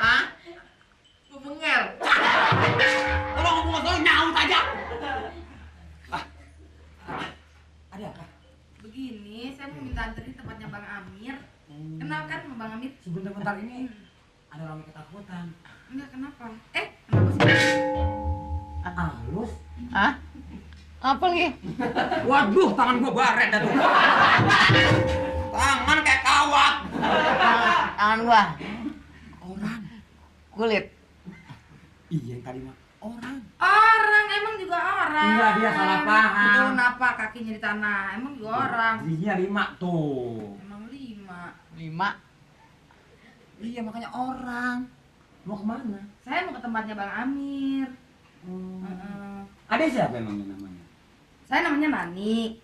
Hah? Lu menger. Kalau ngomong soal nyaut aja. Ada apa? Begini, saya mau minta anterin tempatnya Bang Amir. Kenal kan sama Bang Amir? Sebentar-bentar ini ada orang ketakutan. Enggak, kenapa? Kenapa sih? Halus. Hah? Apa lagi? Waduh, tangan gua baret dah tuh. Tangan kayak kawat. Tangan gua. Orang. Kulit. Iya tadi mah orang. Orang, emang juga orang. Enggak, dia salah paham. Itu kenapa kakinya di tanah? Emang juga orang. Giginya 5 tuh. Emang 5. 5. Iya makanya orang. Mau kemana? Saya mau ke tempatnya Bang Amir. Ada siapa emangnya namanya? Saya namanya Nani.